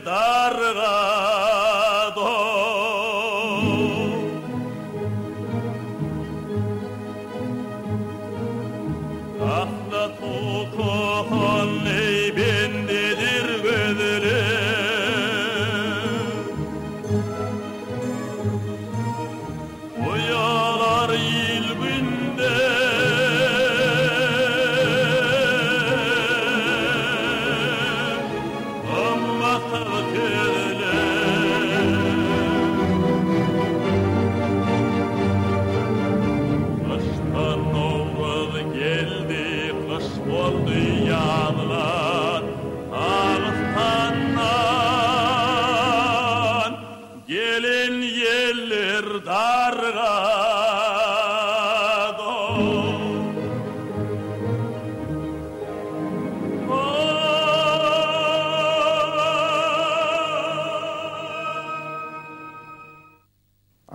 dargady. Gaflat tutan eý bendedir gözler. Oýalar il-günde. Gymmatsyz sözler. Gyşdan Nowruz geldi, gyş boldy ýazlar. Dagystandan gelen ýeller dargady.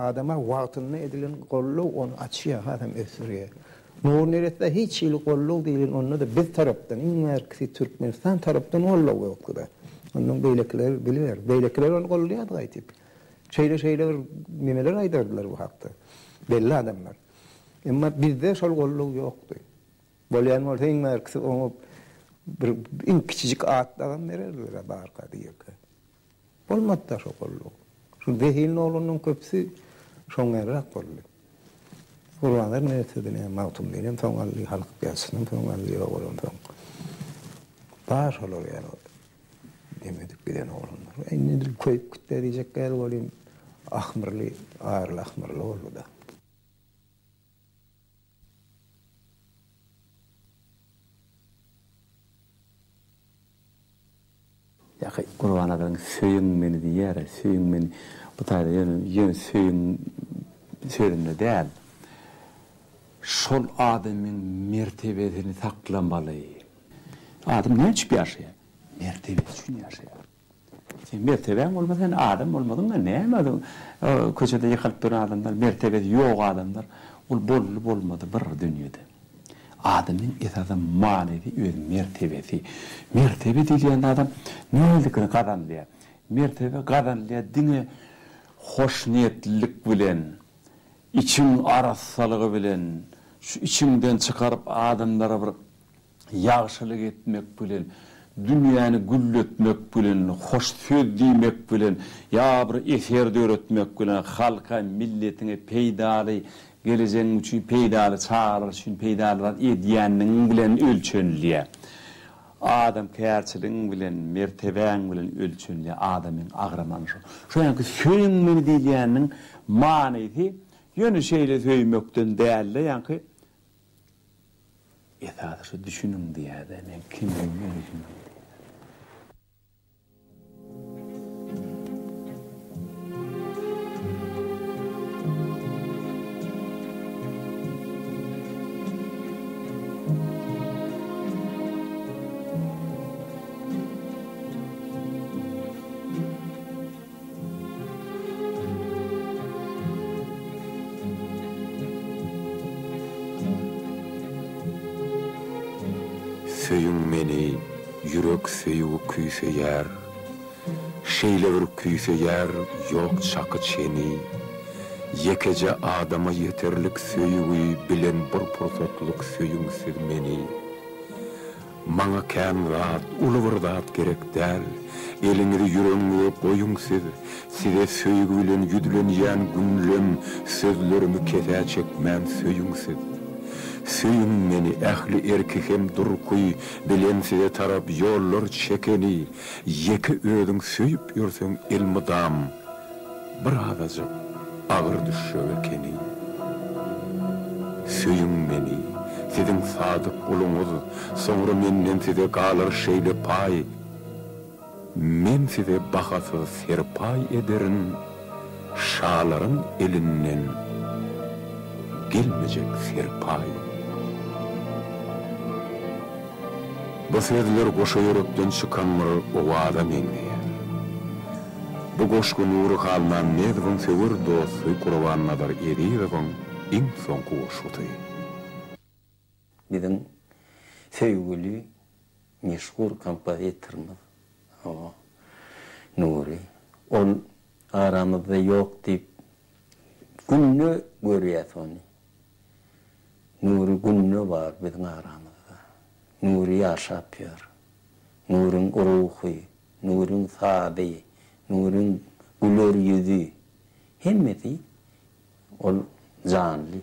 Adama wagtynda edilen goldaw ony açýar, hasam ösdürýär. Nury neresse hiç hili goldaw diýlen onda-da biz tarapdan, iň bärkisi Türkmenistan tarapdan goldaw ýokdy-da. Ondan beýlekiler biliber. Beýlekiler ony goldaýardy gaýtyp. Şeýle-şeýle bir nemeler aýdardylar bu hakda. Belli adamlar. Emma bizde şol goldaw ýokdy. Bolýan bolsa iň bärkisi oňa bir iň kiçijik at dagam bererdiler-ä barka diýerkä. Bolmady-da şo goldaw. Şu zehinli oglanlaryň köpüsi şoň ýalyrak boldy. Gurbannazar neresede näme Magtymgulyny hem soň aldy, Halk ýazçysyny hem soň aldy ýogalansoň. Bar şolar ýaly neme edip giden oglanlar. Indi edil köýüp gitdi diýjek däl welin ahmyrly, aryly ahmyrly boldy-da. Ýa-ha Gurbannazaryň Söýüň meni diýýär-ä, söýüň meni bu taýda ýöne ýöne söýüň sözünde däl. Şol adamyň mertebesini saklamaly. Adam näme üçin ýaşaýar? Mertebesi üçin ýaşaýar. Sen mertebäň bolmasa sen adam bolmadyň-a näme köçede ýykylyp duran adamlar mertebesi ýok adamlar ol boldy bolmady bir dünýede. Adamyň esasy manysy öz mertebesi. Mertebe diýilýän zadam nälikini gazanylýar. Mertebe gazanylýar diňe hoşniýetlilik bilen, içiň arassalygy bilen, şu içiňden çykaryp adamlara bir ýagşylyk etmek bilen, dünýäni gülletmek bilen, hoş söz diýmek bilen, ýa bir eser döretmek bilen halka, milletiňe peýdaly, gelejegiň üçin peýdaly, çagalar üçin peýdaly zat edýänligiň bilen ölçenilýär. Adamkärçiligiň bilen, mertebäň bilen ölçenilýär adamyň agramy ana şo. Şo ýaňky söýüň meni diýilýäniniň manysy ýöne şeýle söýmekden däl-de, ýaňky Esasy şu düşüniň diýýärde men kimligime düşüniň diýýär. Söýüň meni, ýürek söýgi küýseýär. Şeýle bir küýseýär, ýok çaky-çeni. Ýekeje adama ýeterlik söýgi bilen bir pursatlyk söýüň siz meni. Maňa kän zat, uly bir zat gerek däl. Eliňizi ýüregiňize goýuň siz. Size söýgi bilen ýüzlenýän günlem sözlerimi kesä çekmän söýüň siz. Söýüň meni ähli erki hem durky bilen size tarap ýollar çekeni, ýeke özüň söýüp ýörseň elmydam. Bir azajyk agyr düşjek ekeni. Söýüň meni, siziň sadyk guluňyz, soňra menden size galar şeýle paý, Men size bahasyz serpaý ederin, şalaryň elinden gelmejek serpaý. Bu sözler goşa ýürekden çykan bir owaza meňzeýär. Bu goşgy Nury Halmämmedowyň söwer dosty Gurbannazar Ezizowyň iň soňky goşgusy. Biziň söýgüli meşhur kompozitorymyz, hawa. Nury. Ol aramyzda ýok diýip günde görýäs ony. Nury günde bar biziň aramyzda. Nury ýaşap ýör. Nuryň ruhy, Nuryň sazy, Nuryň güler ýüzi, hemmesi ol janly.